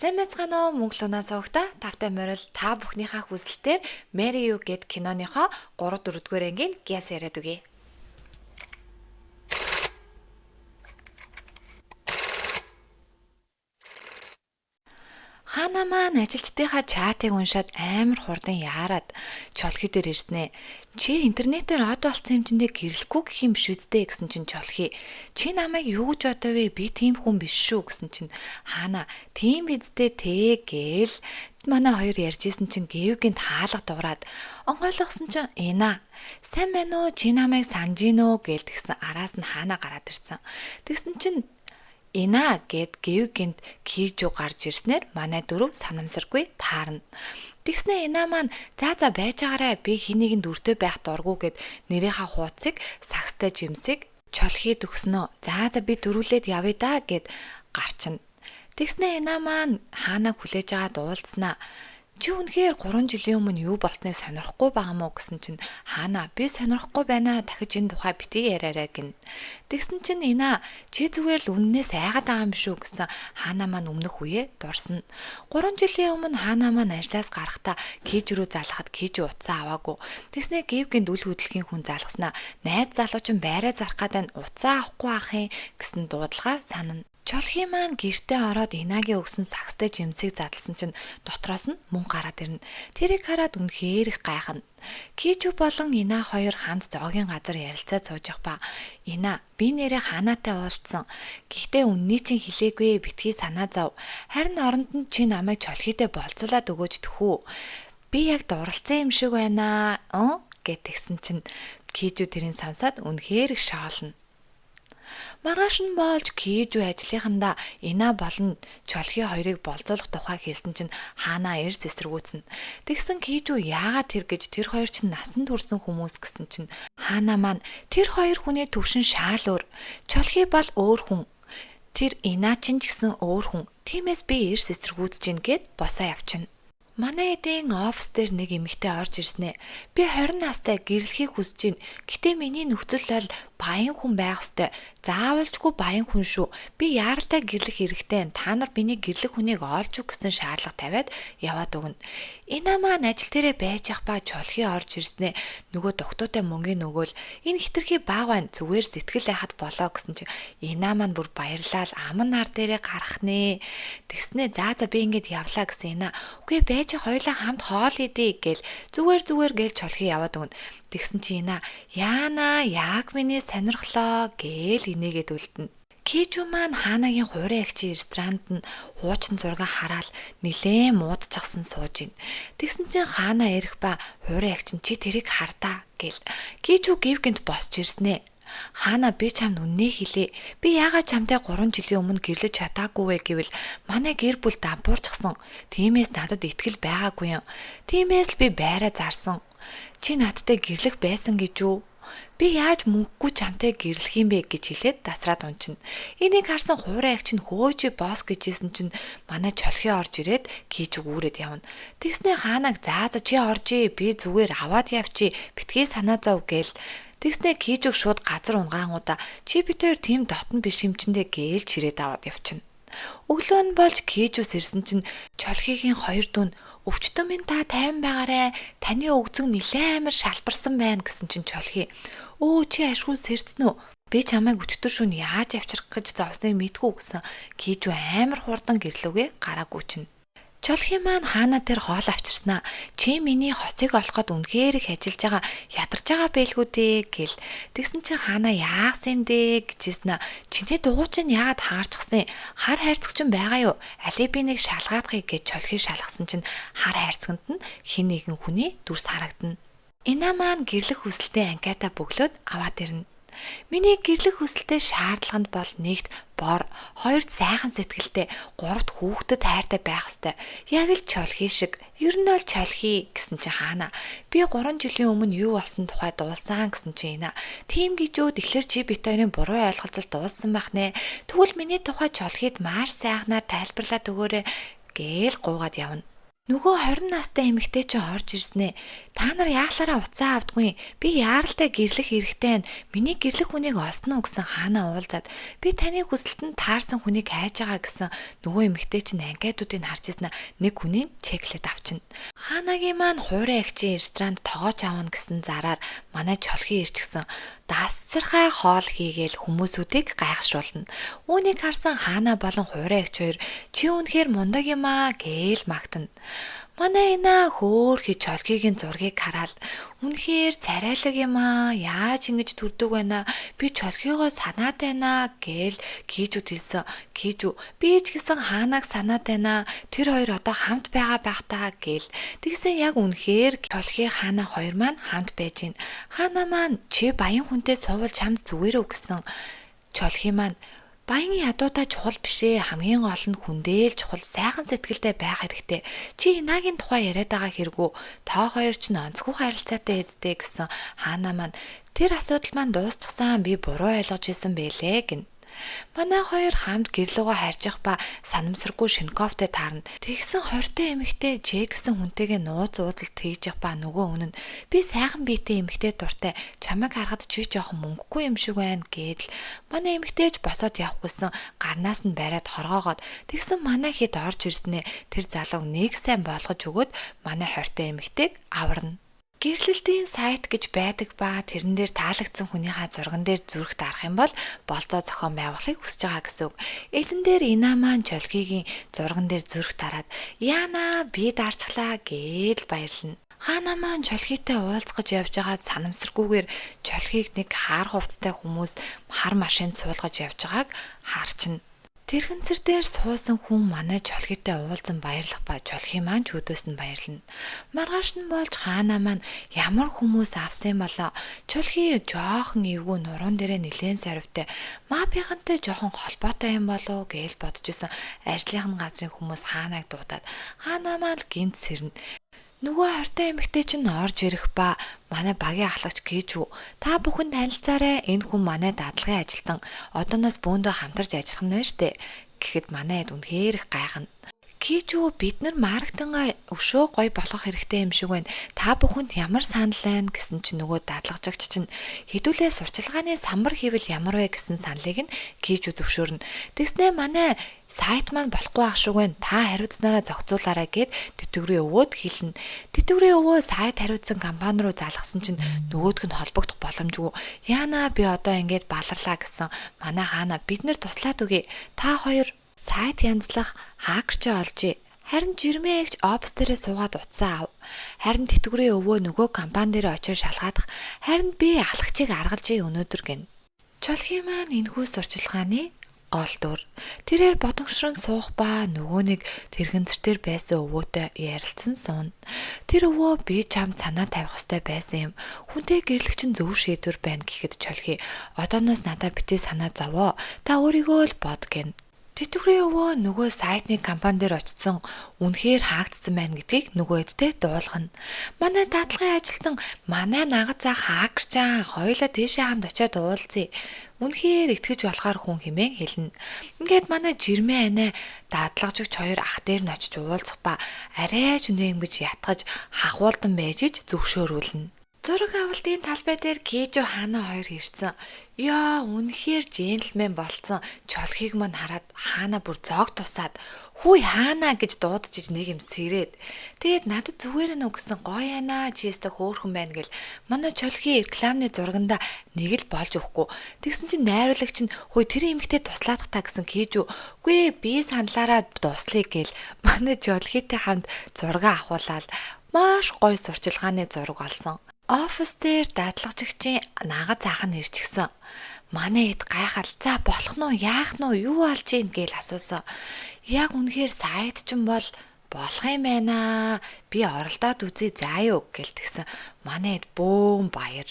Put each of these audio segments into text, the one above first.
Сайн байцгаана уу мөнх луна цогта тавтай морил та бүхнийхээ хүсэлтээр Marry You гэд киноныхоо 3 4-р ангийн гяс яриад өгье. Хана маань ажилчдынхаа чатыг уншаад амар хурдан яарад Чолхи дээр ирснэ. Чи интернетээр од болцсон хэмжээндээ гэрлэхгүй гэх юм биш үсттэй гэсэн чинь Чолхи. Чи намайг юу гэж бодов вэ? Би тийм хүн биш шүү гэсэн чинь Хана тийм биздээ тэ гээл манай хоёр ярьжсэн чинь гэвгийн таалга дураад онгойлгосон чинь Эна сайн байна уу? Чи намайг санаж гин үү гээл тэгсэн араас нь Хана гараад ирсэн. Тэгсэн чинь Эна гэд гэв гинт Кижу гарч ирснээр манай дөрөв санамсаргүй таарна. Тэгснэ Эна маань за за байж байгаарай би хин нэгэн дүртэй байх дургу гэд нэрийнхаа хуудсыг сагстай жимсийг чолхийд өгснөө. За за би дөрүүлээд явъя да гэд гарчна. Тэгснэ Эна маань хаанаа хүлээж агаад уулзнаа. Чи үнэхээр 3 жилийн өмнө юу болсныг сонирхгүй байгаа мó гэсэн чинь хаана би сонирхгүй байна дахиж энэ тухай битгий яриарай гин. Тэгсэн чинь Эна чи зүгээр л үннээс айгаад байгаа юм шүү гэсэн хаана маань өмнөх үеэ дурсна. 3 жилийн өмнө хаана маань ажлаас гарахдаа Киж рүү залхахад Киж утсаа аваагүй. Тэгснээ гэв гинт үл хөдлөхийн хүн залгаснаа найз залуу чинь байраа зарах гэдэг нь утсаа авахгүй ах юм гэсэн дуудлага санана. Чолхи маань гэртээ ороод Энагийн өгсөн сагстай жимсийг задлсан чинь дотроос нь мөнгө гараад ирнэ. Тэрийг хараад үнэхээр их гайхна. Кижу болон Эна хоёр хамт зоогийн газар ярилцаад сууж явах ба. Эна би нэрээ ханаатай уулзсан. Гэхдээ үнний чинь хэлээгүй битгий санаа зов. Харин оронд нь чи намайг чолхитэй болцуулаад өгөөч тэхүү. Би яг дурлцсан юм шиг байна. Гэт тэгсэн чинь Кижу тэрийг сонсоод үнэхээр их шоолно. Маргааш нь болж Кижу ажлынхандаа Эна болон Чолхи хоёрыг болцуулах тухай хэлсэн чинь хаанаа эрс эсэргүүцнэ. Тэгсэн Кижу яагаад тэр гэж тэр хоёр чинь насанд хүрсэн хүмүүс гэсэн чинь хаанаа маань тэр хоёр хүний төвшин шаал өөр. Чолхи бол өөр хүн. Тэр Эна чинь ч гэсэн өөр хүн. Тиймээс би эрс эсэргүүцэж гин гэд босоо явчихна. Манай эдийн офис дээр нэг эмэгтэй орж ирснэ. Би 20 настай гэрлэхийг хүсэж байна. Гэтэ миний нөхцөл бол баян хүн байх ёстой. Заавалчгүй баян хүн шүү. Би яаралтай гэрлэх хэрэгтэй. Та нар миний гэрлэх хүнийг олж өг гэсэн шаардлага тавиад яваад өгнө. Энэ маань ажил дээрээ байж ах ба чолхи орж ирснэ. Нөгөө дугтуутай мөнгөний нөгөөл энэ хитрхи баг байна. Зүгээр сэтгэл айхад болоо гэсэн чи энэ маань бүр баярлал аман нар дээрээ гарах нэ. Тэгснэ за за би ингэж явлаа гэсэн энэ. Үгүй байж хоёлаа хамт хоол идэ гээл зүгээр зүгээр гээл чолхи яваад өгнө. Тэгсэн чи энэ яана яг миний сонирхлоо гээл инээгээд үлдэнэ. Кижу маань хаанагийн хуурай агчийн ресторанд нь хуучин зураг хараал нилээн муудчихсан сууж ийн. Тэгсэн чинь хаана ирэх ба хуурай агч нь чи тэрийг хардаа гэл. Кижу гэв гинт босч ирснэ. Хаана би чамд үннээ хэлээ. Би яагаад чамтай 3 жилийн өмнө гэрлэж чадаагүй вэ гэвэл манай гэр бүл дампуурчихсан. Тиймээс надад итгэл байгаагүй юм. Тиймээс л би байраа зарсан. Чи надтай гэрлэх байсан гэж үү? Би яаж мөнгөгүй чамтай гэрлэх юм бэ гэж хэлээд дасраад унчна. Энийг харсан хуурай агч нь хөөжи босс гэжсэн чинь манай чолхи орж ирээд Кижүг үүрээд явна. Тэгснээ хаанаг заа за чи оржий би зүгээр аваад явчи битгий санаа зов гээл. Тэгснээ Кижүг шууд газар унгаангуудаа чи бит хоёр тийм дотн биш юм чиндээ гээл чирээд аваад явчихна. Өглөө нь болж Кижүс ирсэн чинь чолхигийн хоёр дүү нь өвчтөн минь та тайван байгаарэ. Таны өгзөн нилээн амар шалбарсан байна гэсэн чинь чолхи. Өө чи ашгүй сэрцэн үү? Би чамайг өчтөр шөнө яаж авчрах гэж зовсныг мэдгүй гэсэн Кижу амар хурдан гэрлүүгээ гараагүй чинь. Чолхи маань хаана дээр хоол авчирснаа. Чи миний хоцыг олоход үнэхээр их ажиллаж байгаа, ядарч байгаа байлгүй дээ гэл. Тэгсэн чинь хаана яагсан юм дээ гэжсэн. Чиний дугуй чинь яагаад хаарчсан? Хар хайрцаг чинь байгаа юу? Алийг би нэг шалгаадахыг гэж чолхи шалгасан чинь хар хайрцагт нь хин нэгэн хүний дүрс харагдана. Эна маань гэрлэх хүсэлтэй анкета бөглөөд аваад ирнэ. Миний гэрлэх хүсэлтэй шаардлаганд бол нэгт бор, хоёрт сайхан сэтгэлтэй, гуравт хүүхдэд хайртай байх ёстой. Яг л чолхи шиг. Ер нь бол чолхи гэсэн чи хаана. Би 3 жилийн өмнө юу болсон тухай дуулсан гэсэн чи энэ. Тийм гэж юу тэгэхээр чи бит хоёрын буруу ойлголцол дууссан байх нэ. Тэгвэл миний тухай чолхид маш сайхнаар тайлбарлаад өгөөрэй гээл гуугаад явна. Нөгөө 20 настай эмэгтэй чинь орж ирснээ. Та нар яахлаараа утсаа авдаггүй. Би яаралтай гэрлэх хэрэгтэй байна. Миний гэрлэх хүнийг олсон уу гэсэн хаана уулзаад би таны хүсэлтэнд таарсан хүнийг хайж байгаа гэсэн нөгөө эмэгтэй чинь анкетуудыг харж ирсэн нэг хүнийг чеклээд авчна. Хаанагийн маань хуурай эгчийн ресторанд тогооч авна гэсэн зараар манай чолхий ирчихсэн. Дасцархай хоол хийгээл хүмүүсүүдийг гайхшруулна. Үүнийг харсан хаана болон хуурай эгч хоёр чи үнэхээр мундаг юм аа гээл магтана. Манай эна хөөхий чолхигийн зургийг хараад үнэхээр царайлаг юм аа, яаж ингэж төрдөг байна, би чолхийгоо санаад байна гээл кижүүд хэлсэн. Кижүү би ч гэсэн хаанаг санаад байна, тэр хоёр одоо хамт байгаа байх таа гээл. Тэгсэн яг үнэхээр чолхий хаана хоёр маань хамт байж гин. Хаана маань чи баян хүнтэй суувал чамд зүгээр үү гэсэн. Чолхий маань баян ядуудаа чухал биш ээ, хамгийн гол нь хүндээ л чухал, сайхан сэтгэлтэй байх хэрэгтэй. Чи Инагийн тухай яриад байгаа хэрэгүү. Тоо хоёр чинь онцгой харилцаатай эзтэй гэсэн хаана маань тэр асуудал маань дуусчихсан, би буруу ойлгож исэн бэлээ гин. Манай хоёр хамт гэрлүүгөө харж ба санамсаргүй шинэ кофетэй таарна. Тэгсэн 20-тай эмэгтэй Ж гэсэн хүнтэйгээ нууц уулзалт хийж ба нөгөө хүн нь би сайхан биетэй эмэгтэй дуртай, чамайг харахад чи жоохон мөнгөгүй юм шиг байна гэдэл. Манай эмэгтэйч босоод явах гэсэн гарнаас нь бариад хоргоогоод тэгсэн манай хэд орж ирснээ тэр залууг нэг сайн болгож өгөөд манай 20-тай эмэгтэйг аварна. Гэрлэлтийн сайт гэж байдаг ба тэрэн дээр таалагдсан хүнийхээ зурган дээр зүрх дарах юм бол болцоо зохион байгуулахыг хүсэж байгаа гэсэн үг. Элэн дээр Ина маань Чолхигийн зурган дээр зүрх дараад яана би дарчглаа гээл баярлна. Хаана маань Чолхитой уулзгаж явж байгаад санамсаргүйгээр Чолхийг нэг хар хувцастай хүмүүс хар машинд суулгаж явж байгааг харчна. Тэрхэнцэр дээр суусан хүн манай Чолхитой уулзан баярлах ба Чолхий маань ч өдөөс нь баярлна. Маргааш нь болж хаана маань ямар хүмүүс авсан юм болоо. Чолхий жоохон эвгүй нуруунд дээрээ нилээн сорвтой мафийнхантай жоохон холбоотой юм болов гээл бодож исэн. Ажлынх нь газрын хүмүүс хаанаг дуудаад хаана маань л гинт сэрнэ. Нөгөө хортой эмэгтэй чинь орж ирэх ба манай багийн ахлагч гэж үү. Та бүхэн танилцаарай. Энэ хүн манай дадлагын ажилтан. Одооноос бөөндөө хамтарч ажиллах нь байна штэ. Гэхэд манай хэд үнэхээр их гайхна. Кижүү бид нар маркетингаа өшөө гоё болгох хэрэгтэй юм шиг байна. Та бүхэнд ямар санал байна гэсэн чинь нөгөө дадлагжигч чинь хэдүүлээ сурчлагын самбар хийвэл ямар вэ гэсэн саналыг нь Кижүү зөвшөөрнө. Тэгснээ манай сайт маань болохгүй ах шиг байна. Та хариуцсанараа зохицуулаарай гэд тэтгэврийн өвөөд хэлнэ. Тэтгэврийн өвөө сайт хариуцсан компани руу залгасан чинь нөгөөх нь холбогдох боломжгүй. Яана би одоо ингэж баларлаа гэсэн манай хаана бид нэр туслаад өгье. Та хоёр сайт янзлах хакерчээ олжээ. Харин жирмээ эгч офис дээрээ суугаад утсаа ав. Харин тэтгэврийн өвөө нөгөө компани дээр очиж шалгаадах. Харин би алхачийг аргалжээ өнөөдөр гин. Чолхий маань энэхүү сурчлагын гол дүр. Тэрээр бодогшрон суух ба нөгөө нэг тэрхэнцэр дээр байсан өвөөтэй ярилцсан суун. Тэр өвөө би чамд санаа тавих ёстой байсан юм. Хүнтэй гэрлэх чинь зөв шийдвэр байна гэхэд Чолхий одооноос надаа битгий санаа зовоо. Та өөрийгөө л бод гин. Тэтгэврийн өвөө нөгөө сайтны компани дээр очсон үнэхээр хаагдсан байна гэдгийг нөгөө эдтэй дуулгана. Манай дадлагын ажилтан манай нагад заах хакерчаа хоёулаа тийшээ хамт очиод уулзъя. Үнэхээр итгэж болохоор хүн хэмээн хэлнэ. Ингээд манай жирмээ анаа дадлагжигч хоёр ах дээр нь очиж уулзах ба арай ч үнэ юм гэж ятгаж хахуулдан байж ич зөвшөөрүүлнэ. Зураг авалтын талбай дээр Кижо хаана хоёр ирсэн. Яа, үнэхээр джентльмен болцсон. Чолхийг мань хараад хаана бүр зоог тусаад хүй хаана гэж дуудаж нэг юм сэрээд. Тэгээд надад зүгээр нү гэсэн гоё яана чи өстө хөөрхөн байна гэл. Манай Чолхий рекламны зурганда нэг л болж өгөхгүй. Тэгсэн чинь найруулагч нь хүй тэр эмэгтэй туслаадах та гэсэн Кижо. Үгүй би саналаараа дуслая гэл. Манай Чолхийтэй хамт зураг авахуулаад маш гоё сурчлагын зураг олсон. Офис дээр дадлагжигчийн нагад заах нь ирчихсэн. Манай эд гайхал за болох нь уу яах нь уу юу болж ийн гээл асуусан. Яг үнэхээр сайт ч юм бол болох юм байна. Би оролдоод үзье заа юу гэл тэгсэн. Манай эд бөөн баяр.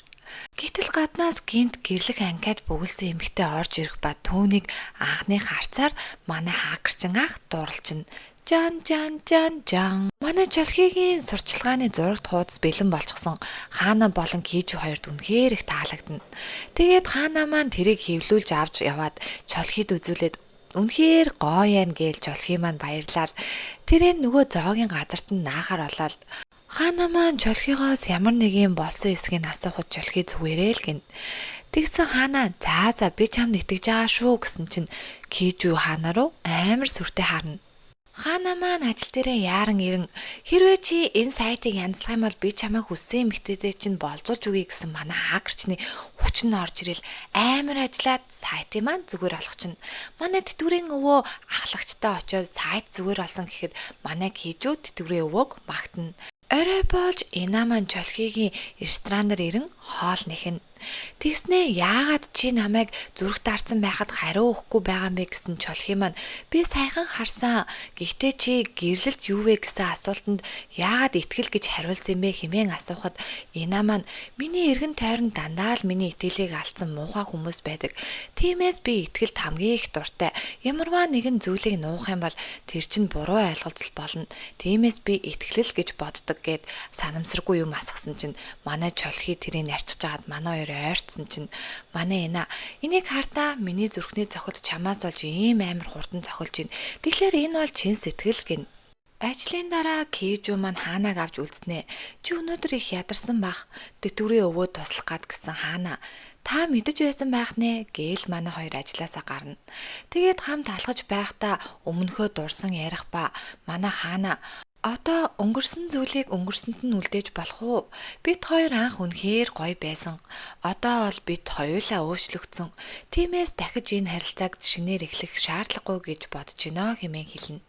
Гэтэл гаднаас гинт гэрлэх анкет бөглөсөн эмэгтэй орж ирэх ба түүнийг анхны харцаар манай хакерчин ах дурлжина. Жан жан жан жан. Манай Чолхигийн сурчлагын зурагт хуудас бэлэн болчихсон. Хаана болон Кижу хоёрт үнэхээр их таалагдана. Тэгээд хаана маань тэрийг хэвлүүлж авч яваад Чолхид үзүүлээд Үнэхээр гоё юм гээл Чолхи маань баярлал. Тэрээ нөгөө зоогийн газарт нь наахаар олоод Хаана маань Чолхигоос ямар нэг юм болсон эсгийг асуухад Чолхи зүгээрээ л гин. Тэгсэн Хаана за би чамд итгэж байгаа шүү гэсэн чинь Кижу Хаана руу амар сүртэй харна. Хаана маань ажил дээрээ яаран ирэн хэрвээ чи энэ сайтыг янзлах юм бол би чамайг хүссэн эмэгтэйдээ чинь болзуулж өгье гэсэн манай хакерчны хүч нь орж ирэл амар ажиллаад сайтыг маань зүгээр олгочихно. Манай тэтгэврийн өвөө ахлагчтай очиод сайт зүгээр олсон гэхэд манай Кижу тэтгэврийн өвөөг магтана. Орой болж Ина маань Чолхигийн ресторанаар ирэн хоол нэхнэ. Тэгснээ яагаад чи намайг зүрх дарсан байхад хариу өгөхгүй байгаа юм бэ гэсэн Чолхи маань би саяхан харсан. Гэхдээ чи гэрлэлт юу вэ гэсэн асуултанд яагаад итгэл гэж хариулсан юм бэ хэмээн асуухад Ина маань миний эргэн тойрон дандаа л миний итгэлийг алдсан муухай хүмүүс байдаг. Тиймээс би итгэлд хамгийн их дуртай. Ямарваа нэгэн зүйлийг нуух юм бол тэр чинь буруу ойлголцол болно. Тиймээс би итгэлэл гэж боддог гэд санамсаргүй юм асгасан чинь манай Чолхи тэрийг нарчиж хагаад манай хоёр ойртсон чинь манай Ина энийг хардаа миний зүрхний цохилт чамаас олж ийм амар хурдан цохилж байна. Тэгэхээр энэ бол чин сэтгэл гин. Ажлын дараа Кижу маань Хаанаг авч үлдснэ. Чи өнөөдөр их ядарсан бах. Тэтгэврийн өвөө туслах гад гэсэн Хаана та мэдэж байсан байх нэ гээл манай хоёр ажилласаа гарна. Тэгээд хамт алхаж байхдаа өмнөхөө дурсан ярих ба манай Хаана одоо өнгөрсөн зүйлийг өнгөрсөнд нь үлдээж болох уу? Бид хоёр анх үнэхээр гоё байсан. Одоо бол бид хоёулаа өөрчлөгдсөн. Тиймээс дахиж энэ харилцааг шинээр эхлэх шаардлагагүй гэж бодож байна хэмээн хэлнэ.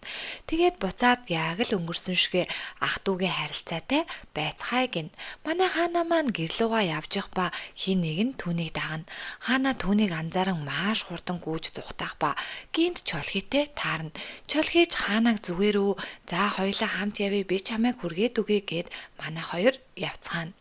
Тэгээд буцаад яг л өнгөрсөн шигэ ах дүүгийн харилцаатай байцгаая гин. Манай Хаана маань гэрлүүгаа явж явах ба хин нэг нь түүнийг дагна. Хаана түүнийг анзааран маш хурдан гүйж зүхтаах ба гинт Чолхитэй таарна. Чолхийч Хаанаг зүгээр үү? За хоёулаа хамт явъя би чамайг хүргээд өгье гэд манай хоёр явцгаана.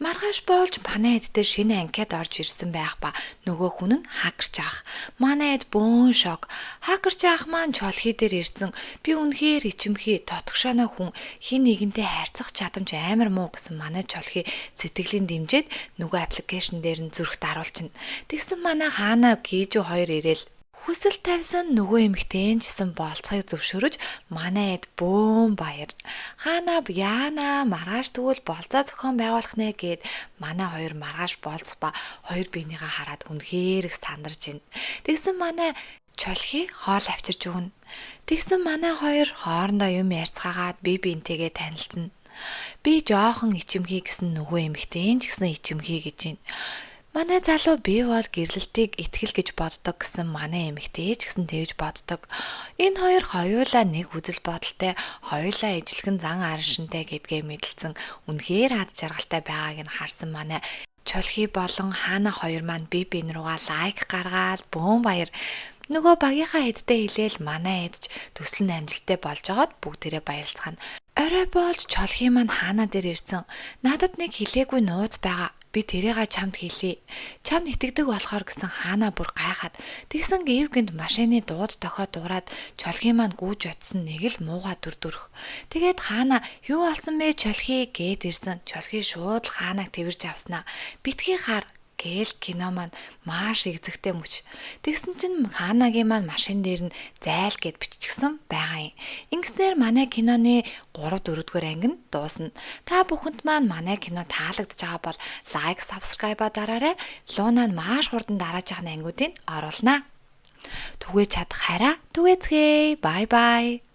Маргааш болж манай эд дээр шинэ анкет орж ирсэн байх ба нөгөө хүн нь хакерч ах. Манай эд бөөн шок. Хакерч ах маань Чолхи дээр ирсэн. Би үнэхээр ичимхий дотгошооно хүн хин нэгэнтэй харьцах чадамж амар муу гэсэн манай Чолхи сэтгэлийн дэмжиж нөгөө аппликейшн дээр нь зүрх даруулчихна. Тэгсэн манай Хаана Кижу хоёр ирээл хүсэл тавьсан нөгөө эмэгтэй ч гэсэн болцохыг зөвшөөрөж манай эд бөөн баяр. Хаана яана маргааш тэгвэл болцоо зохион байгуулах нэ гэд манай хоёр маргааш болцох ба хоёр биенийгээ хараад үнэхээр их сандарч байна. Тэгсэн манай Чолхи хоол авчирч өгнө. Тэгсэн манай хоёр хоорондоо юм ярьцгаагаад бие биентэйгээ танилцсан. Би жоохон ичимхий гэсэн нөгөө эмэгтэй ч гэсэн ичимхий гэж байна. Манай залуу би бол гэрлэлтийг итгэл гэж боддог гэсэн манай эмэгтэй ч гэсэн тэгж боддог. Энэ хоёр хоёулаа нэг үзэл бодолтой, хоёулаа ижилхэн зан араншинтай гэдгээ мэдлсэн үнэхээр аз жаргалтай байгааг нь харсан манай Чолхи болон Хаана хоёр маань бие биен рүүгээ лайк гаргаад бөөн баяр. Нөгөө багийнхаа эдтэй хэлээл манай эд ч төсөл нь амжилттай болж байгаад бүгдээрээ баярлцгаана. Орой болж Чолхи маань Хаана дээр ирсэн. Надад нэг хэлээгүй нууц байгаа. Би тэрийгээ чамд хэлье. Чамд итгэдэг болохоор гэсэн Хаана бүр гайхаад. Тэгсэн гэв гинт машины дууд тохио дуурайд Чолхи маань гүйж очсон нэг л мууга дүр дүрх. Тэгээд Хаана юу болсон бэ Чолхи гэд ирсэн. Чолхи шууд л Хаанаг тэрж авснаа. Битгий хар гээл кино маань маш эгзэгтэй мөч. Тэгсэн чинь Хаанагийн маань машин дээр нь зайл гэд биччихсэн байгаа юм. Ингэснээр манай киноны 3 4-р анги нь дуусна. Та бүхэнд маань манай кино таалагдж байгаа бол лайк, subscribe дараарай. Луна нь маш хурдан дараачих ангиудыг оруулнаа. Түгээж чадах хайраа түгээцгээе. Bye bye.